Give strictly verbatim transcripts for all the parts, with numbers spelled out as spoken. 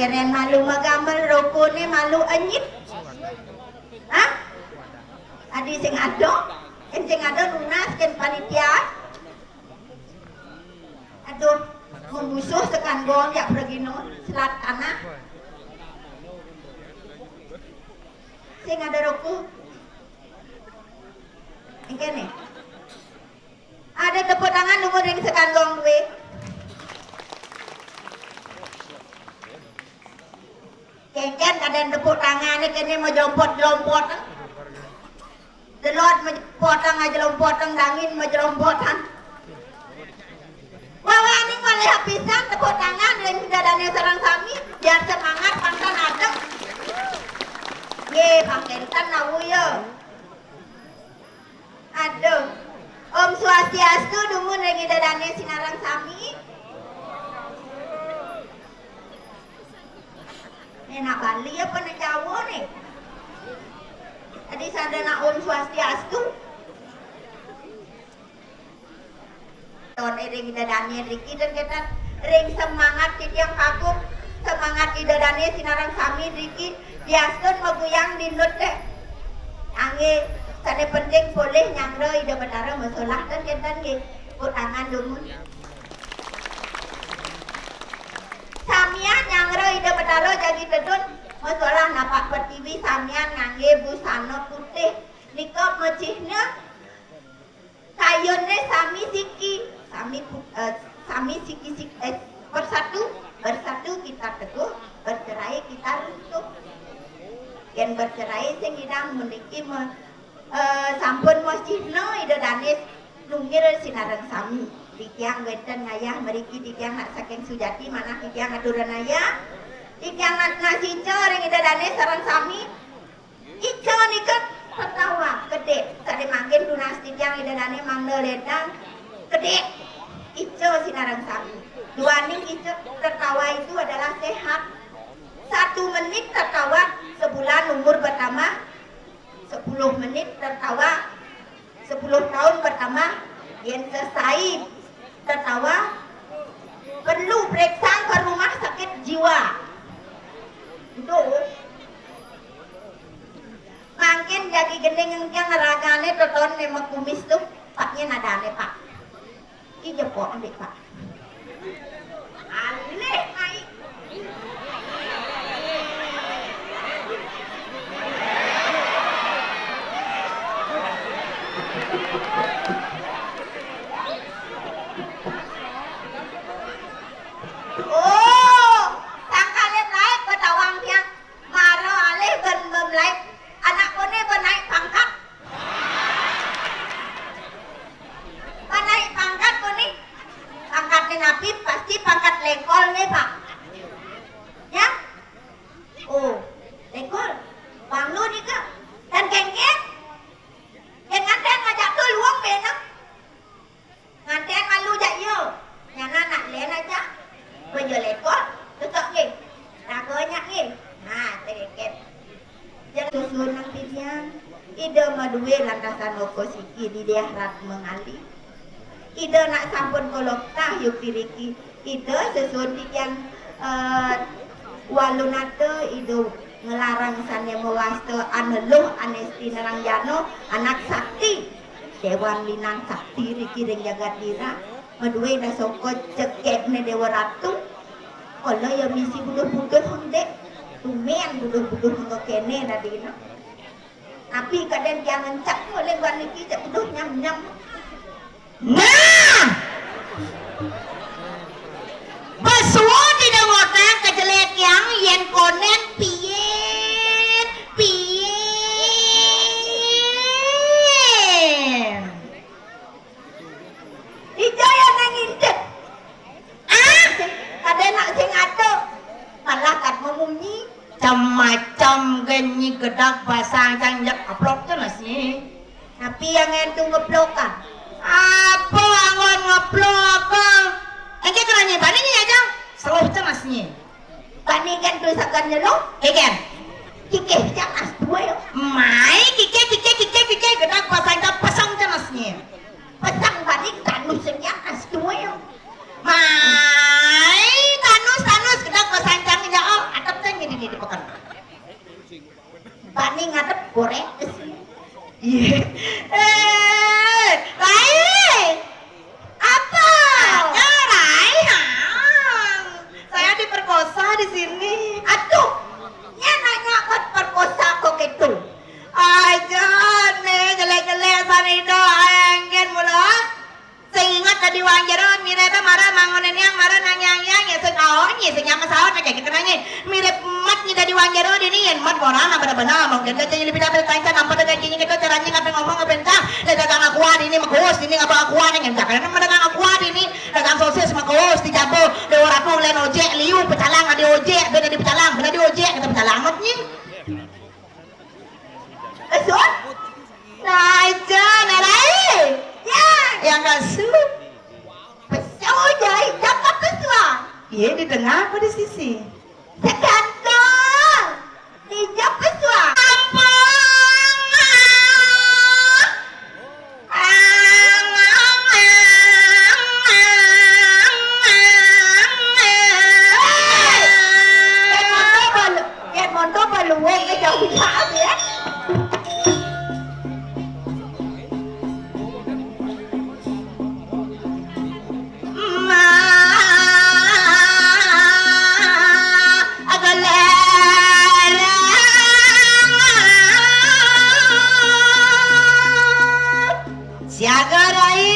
Keren malu magamel, rokone malu enyit. Hah? Adi sing ada, sing ada nunas ken panitia. Aduh, memusuh sekanggong jak pergino selat tanah. Sing ada roko. Engke nih. Ada tepuk tangan dumun ring sekanggong duwe. Kengken kadén tepuk tangane kene majelompot-jelompot. Delod majelompotang, ajelompotang, dangin majelompotan. Wawaning malih apisan tepuk tangan ring Ida Dane sareng sami, biar semangat pangkal adep. Nggih, pangkenten nawu ya. Aduh. Om Swastiastu dumun ring Ida Dane sinareng sami. Enak Bali apa nek Jawa nih? Tadi sadana Om Swastiastu. Ton ring Ida Dane riki dan ketan ring semangat titiang kagum, semangat Ida Dane sinareng sami riki diastun maguyang dinut deh. Angge sane penting polih nyanggra Ida Betara masolah dan ketan nggih. Tepuk tangan dumun. Samian nyanggra Ida Betara jagi tedun masolah napak pertiwi, samian ngangge busana putih. Nika macihna kayunne sami siki, sami pu-, eh, sami siki, sik-, eh, bersatu, bersatu kita teguh, bercerai kita runtuh. Yen bercerai sing idang meniki me-, eh, sampun macihna Ida Dane nunggil sinareng sami. Titiang wenten ngayah mriki, titiang nak saking sujati manah titiang aturan ayah. Titiang nak nasica ring Ida Dane sareng sami. Ica nika tertawa, kedek. Sade mangkin tunas titiang Ida Dane mangda ledang, kedek. Ica sinareng sami. Duaning ica tertawa itu adalah sehat. Satu menit tertawa, sebulan umur bertambah, sepuluh menit tertawa, sepuluh tahun bertambah, yen sesai tertawa, perlu periksa ke rumah sakit jiwa. Itu. Mangkin jagi gending engkang ragane toton ne makumis tuh, paknya nadane, Pak. Ki jepok ambil, Pak. Alih naik. Oh, sangkale mlaib betawang tiang. Mara alih ben mlaib. Anak kone ben naik pangkat. Panaik pangkat ko nih. Pangkatnya napi, pasti pangkat lekol nih, Pak. Ya? Oh, lekol. Bang lu nih, Kak. Dan kengkeng. Yang nganten ngajak tuh luang benak. Nganten malu jak yo. Nyana nak len aja. Bejo lekol. Tutup nih. Rago nyak nih. Nah, tereket. Jang susun nang titiang, Ida madue lantasan oko siki di daerah Ratmangali. Ida nak sampun koloktah yuk tiriki. Ida susun titiang, eh, walunata, Ida ngelarang sane mawasta aneluh anesti nerang jano, anak sakti. Dewan Linang Sakti riki ring jagat nira. Madue dah soko cekekne Dewa Ratu. Kala ya misi buduh-buduh, Dek. Tumen buduh-buduh mengko kene dadina. Tapi kadang tiang ngencak oleh wan niki cek buduh nyam-nyam. Nah! Besuud ida ngotang kejelek yang yen konen piye, piye. Ija ya nang intip. Ah, kade nak sing ato. Malah kat memunyi. Macam-macam genyi gedak basang cang jak aplok tu nasi. Tapi yang entu ngeplokan. Apa anggon ngeplok apa? Engke kenanya bani ni aja. Seluh tu nasi. Bani kan tu sakan nyelo. Egen. Kikeh cang as dua yo. Mai kikeh, kikeh, kikeh, kikeh gedak basang cang pasang tu nasi. Petang balik tanus senyap as tuwe. Mai tanus, tanus gedak besancang ya, oh, Iya. Eh, Rai. Apa? Ya, Rai, nah. Saya diperkosa di sini. Aduh, ya nanya kok perkosa kok gitu. Aja nih, jelek-jelek sanido, enggen mula. Sing inget dadi wong jero, mirip mara mangune niang, mara nanyang yang, ya sing kaon, ya sing nyang saon, kayak gitu nanya. Mirip mat nyi dadi wong jero dini, yen mat ora nang bener-bener, mungkin aja lebih dapet kanca, nampak dengan gini kita caranya ngapain ngomong, ngapain cah. Ya dagang aqua dini, megus dini, ngapa aqua nih, yang dagang, dagang aqua dini, dagang sosis, megus, di Jabu, Dewa Ratu, ngelain ojek, liu, pecalang, ada ojek, beda di pecalang, beda di ojek, kita pecalang, mat nyi. Pesun? Nah, aja, nah, Rai. Ya. Yang kasut. Pesu, jai, cakap pesuang. Iya, di tengah apa di sisi? Segantung. Di jok pesuang. Ampun. Yen moto balu-, yen moto baluwung ke jauh banget ya. Ma, aku larang. Siaga, Rai.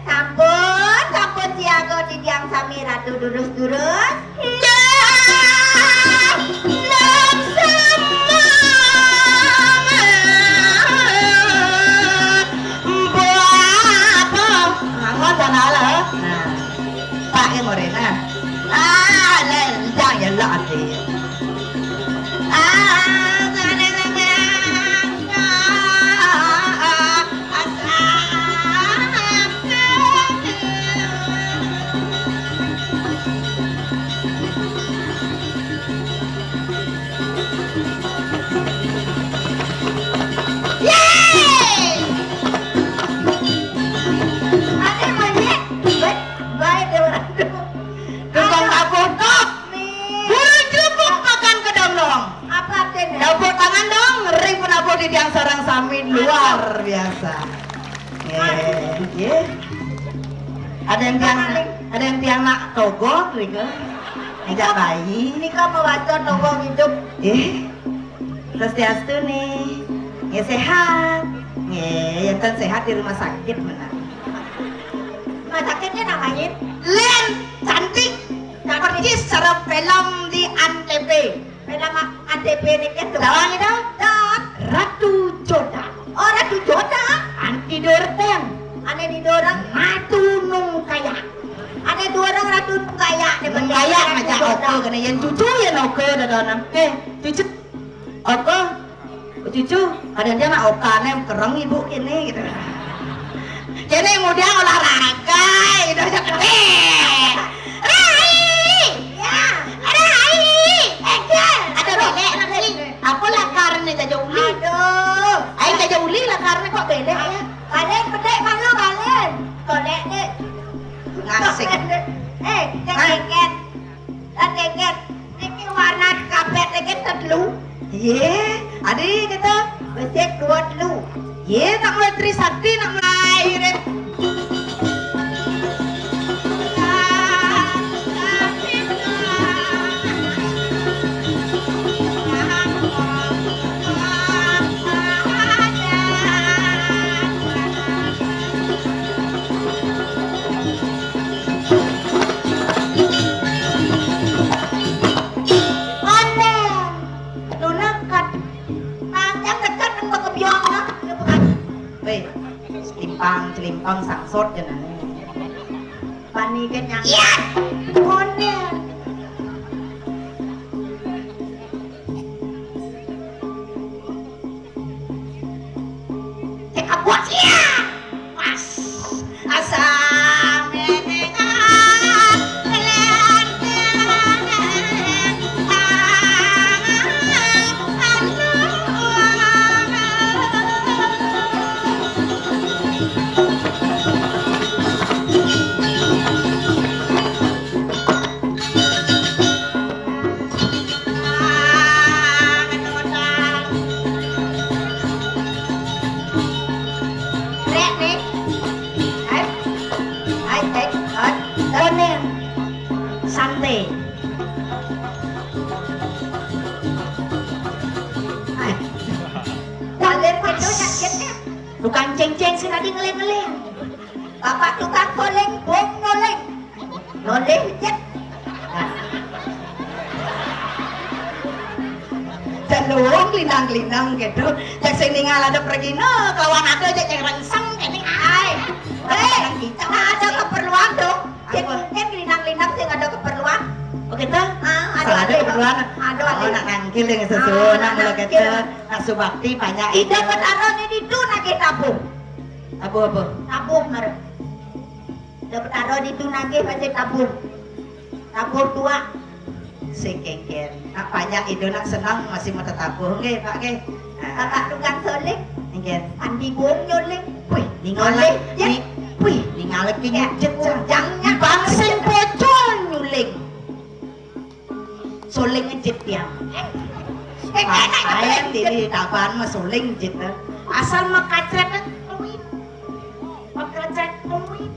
Sampun, sampun siaga, titiang sami Ratu durus-durus. Ndak, ndak sama. Mbok apa? Angon sana lah. Nah. Pak yang morena. Ah, lendang ya lah ati. Ah, sana, sana. Ah, ah. Tukang tabuh tok. Burung jupuk makan kedondong. Apa artinya? Tepuk tangan dong, ring penabuh di tiang sarang sami luar biasa. Nggih, nggih. Ada yang tiang, ada yang tiang nak togot, rika. Ngajak bayi. Nika mawaca togot hidup. Eh, Swastiastu nih. Nggih sehat. Nggih, enten sehat di rumah sakit benar. Rumah sakitnya namanya Len Cantik. Persis cara film di Antv. Film A T P niki to. Lawan itu? Dot. Ratu Joda. Oh, Ratu Joda. Anti Dorten. Ane di dorong. Ratu Nungkaya. Ane dorong Ratu Nungkaya. Nungkaya ngajak oke kena yang cucu ya oke dah. Eh, cucu. Oke. Cucu, kadang dia nak okane kereng ibu kene gitu. Kene mudah olahraga, itu aja gede. Rai! Ya. Rai! Eger! Ada belek nanti. Apa lakar nih, Caca Uli? Aduh. Ayo, Caca Uli, lakarnya kok belek ya? Balen, pedek mana balen? Golek, Dek. Ngasih. Eh, jangan. Hah? Geger. Lan geger, niki warna kabeh niki telu. Iye, adi kita. Becik dua telu. Iye, tak mulai Trisakti, nak mulai irit. Onen. Luna kat. Panjang dekat nang kebiong lah. Weh, celimpang, celimpang, sangsot jenenge. Pani kenyang. Iya. Onen. Cek abuak sia. Pas. Asam. Tukang céngcéng sing dadi ngeling-ngeling. Bapak tukang soling, bung noling. Nolih jet. Jalung linang-linang gitu. Cek sing ningal ada pergi no, kawan ada aja cek rengseng kene. Ai. Eh, ada keperluan dong. Cek apa? Cek linang-linang sing ada keperluan. Oh gitu? Ah, ada, ada keperluan. Ada, oh, ada. Nak nangkil dengan sesuatu, ah, nak mula nangkil. Kita nak subakti banyak. Ida petara ni ditu nagih tabuh. Tabuh apa? Tabuh mara. Ida petara ditu nagih masih tabuh. Tabuh tuak. Sing kéngkén. Nak banyak ida nak senang masih mau tetabuh nggih, Pak nggih. Ah. Bapak tukang soling. Nggih. Andi bung nyoling. Wih, ningal. Nyoling, ya. Ni, wih, ningal ki ya, ngejet, jangan, jangan. Bang sing bocor nyuling. Soling ngejet ya. Eh, enak. Ayan diri taban mah soling ngejet, eh. Asal mah kacret, eh, peluit. Mah kacret peluit.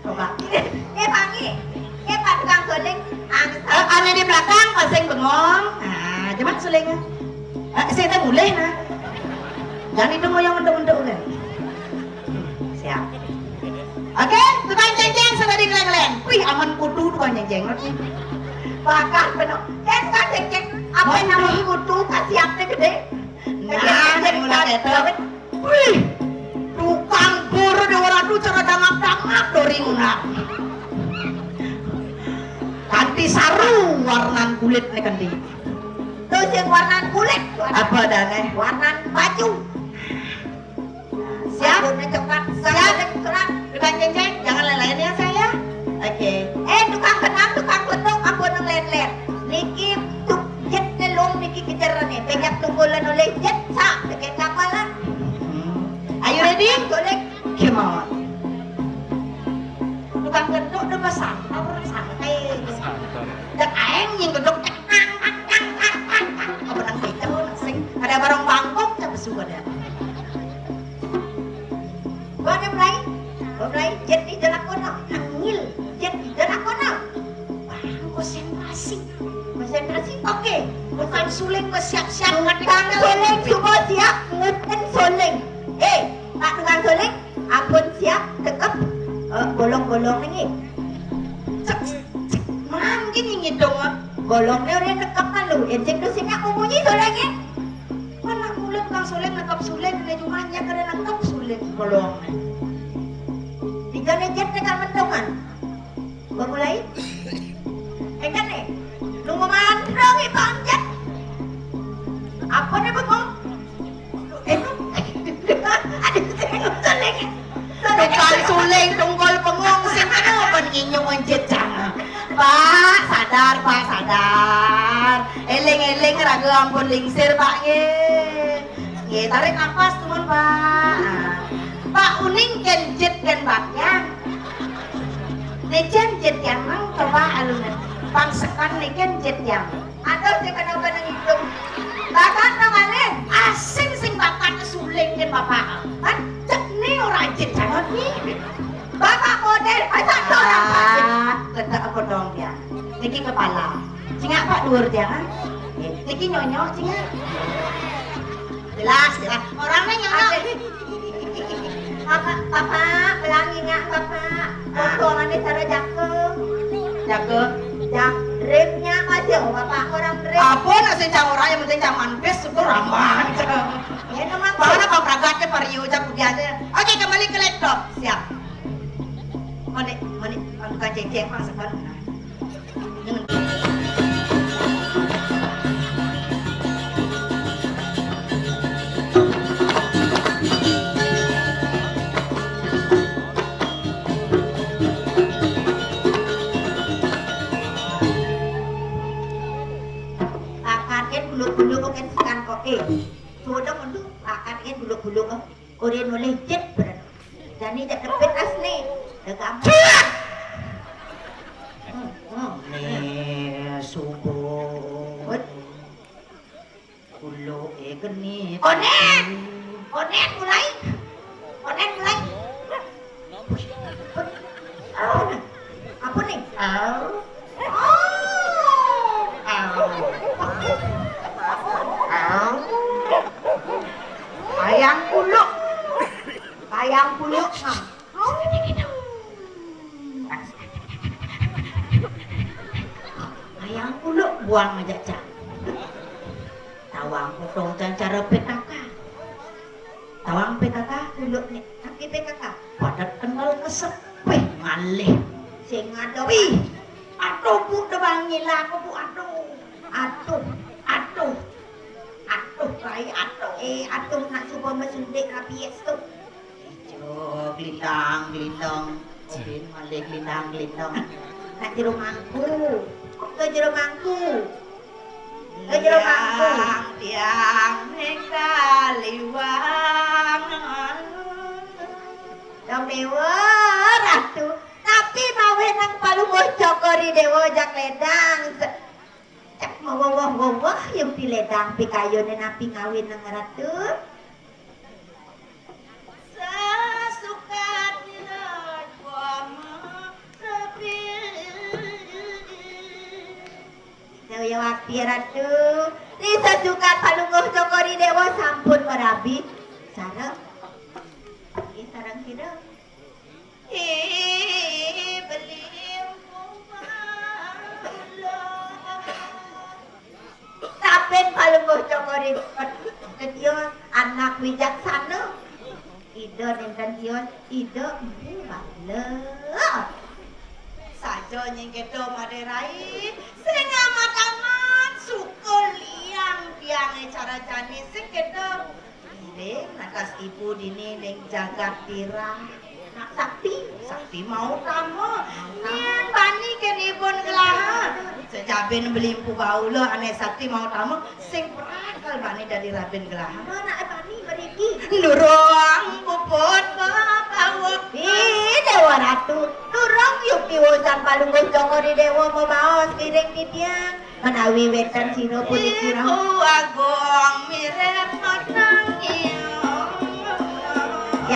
Coba. Eh, Pak, eh, Pak tukang soling. Angsa. Eh, ane di belakang masing bengong. Nah, cuman soling. Eh, saya mulih nah. Jangan itu mau yang menduk-menduk kan. Siap. Oke, tukang céngcéng sudah digeleng-geleng. Wih, aman kudu tukang céngcéng. Bakal penuh. Kan tukang céngcéng, apa yang namanya kudu, kasiapnya gede. Nah, jadi mulai mulai itu. Wih, tukang buru di orang tuh cara dangap-dangap dori nguna. Kanti saru warnan kulit nih kanti. Tuh sing warnan kulit. Apa dah nih? Warnan baju. Siap? Baju cepat. Siap. Tukang céngcéng, jangan lain-lain ya saya. Oke. Eh, tukang kenang, tukang kletuk, ampun nang lain-lain. Niki tuk jet nelung niki kejeran nih. Banyak tunggulan oleh jet sa, bikin kapal lah. Hmm. Are you ready? Boleh. Come on. Tukang kletuk udah mah santai, santai. Dak aeng nying gedok, cek, tang, tang, tang, tang, tang, tang. Apa nang beca, nang sing? Ada barang bangkok, cak besu ada. Gua ada mulai, gua mulai. Jet di dalam kono, nangil. Jet di dalam kono. Wah, konsentrasi. Konsentrasi, oke. Bukan suling, gua siap-siap. Bukan suling, semua siap. Ngeten suling. Eh, Pak tukang suling, ampun siap, tekep. Eh, bolong-bolong ini. Cek, cek, mangkin ini dong, ah. Bolongnya udah tekep kan lu, encik tuh sini aku bunyi sulingnya. Mana mulut kang suling, nekep suling, kena jumahnya kena nekep suling bolongnya. Tiga nih jet tekan mentongan. Gua mulai. Eh, kan, eh. Lu mau mandang, eh, Bang Jet? Apa nih, Bang? Eh, ada suling. Tukang suling, tunggul bengong, sing kenapa nyinyum mencit jangan. Pak, sadar, Pak, sadar. Eling-eling, raga ampun lingsir, Pak, nggih. Nggih, tarik nafas, tumun, Pak. Ah. Pak, uning kén jit kén bakyang. Né jén jit yang nang, coba alun. Pang sekan né kén jit yang. Aduh, dia kenapa nang hidup? Bakat nang alih. Asing sing bakat suling kén bapak. Kan cek né ora jit jangan né. Bapak model, masa tuh orang bakat. Ah, letak apa dong ya? Niki kepala. Cingak Pak dhuwur tiang, ah. Nggih, niki nyonyok cingak. Jelas, jelas. Orangnya nyonyok. Bapak, Bapak, pelangi ngak, Bapak. Ah. Potongannya cara jake. Jake. Jak, ribnya masih, oh, Bapak, orang rib. Apa nak sing cang ora, yang penting cang manpis, syukur aman. Ya, teman. Mana Pak pragatnya Vario, jak udiannya. Oke, kembali ke laptop. Siap. Monik, monik, bukan ceng-ceng, Pak, sebentar. Pakan kén buluk-buluk kén sikan koké. Sudah mundur, pakan kén buluk-buluk. Korea nolih jet berat. Jani jak depit asli. Dah gampang. Cut! Hmm, hmm. Né subuh. Wet. Kulo e geni. Onen! Onen mulai. Onen mulai. Au. Apa nih? Au. Oh. Au. Au. Ayang kuluk. Ayang puluk, Mam. Ayang puluk buang aja, Cak. Tawang potong dan cara P K K. Tawang P K K puluk nih. Tapi P K K padat kental kesepih ngalih. Sing ada, wih. Aduh, Bu, tebang ngilang, Bu, aduh. Aduh, aduh. Aduh, baik, aduh. Eh, aduh, nak cuba mesundik rabies tu. Ijo, gelindang, gelindang. Obin malih gelindang, gelindang. Nak jero mangku. Ke jero mangku. Ke jero mangku. Tiang, tiang, neka liwang. Dong Dewa, Ratu. Tapi mawe nang palungguh cokori Dewa jak ledang. Se-, cek mawowoh-wowoh yang diledang pikayune napi ngawin nang Ratu. Sasukat nirajwama sepi. Sewiyawati Ratu, di sasukat palungguh cokori Dewa sampun merabi. Sareng. Nggih, sareng sira. Ih, beli empung bala. Saben palungguh cokori Dewa anak wicaksana. Ida nenten tios, Ida empu bala. Saja nyengketo Made Rai, sing amat-amat sukul liang tiange cara jani sing keto. Ning natas ibu dini ning jagat tirang. Nak sakti, sakti mau tama. Yen bani kenipun gelaha. Sejabin beli empu baula ane sakti mau tama. Sing prakal bani dadi rabin gelaha. Mana bani mriki? Durung puput babawa. Ih, Dewa Ratu, durung yukti wusan palungguh cokori Dewa mabaos kiring titiang. Menawi wenten sira puniki. Ibu Agung mireng.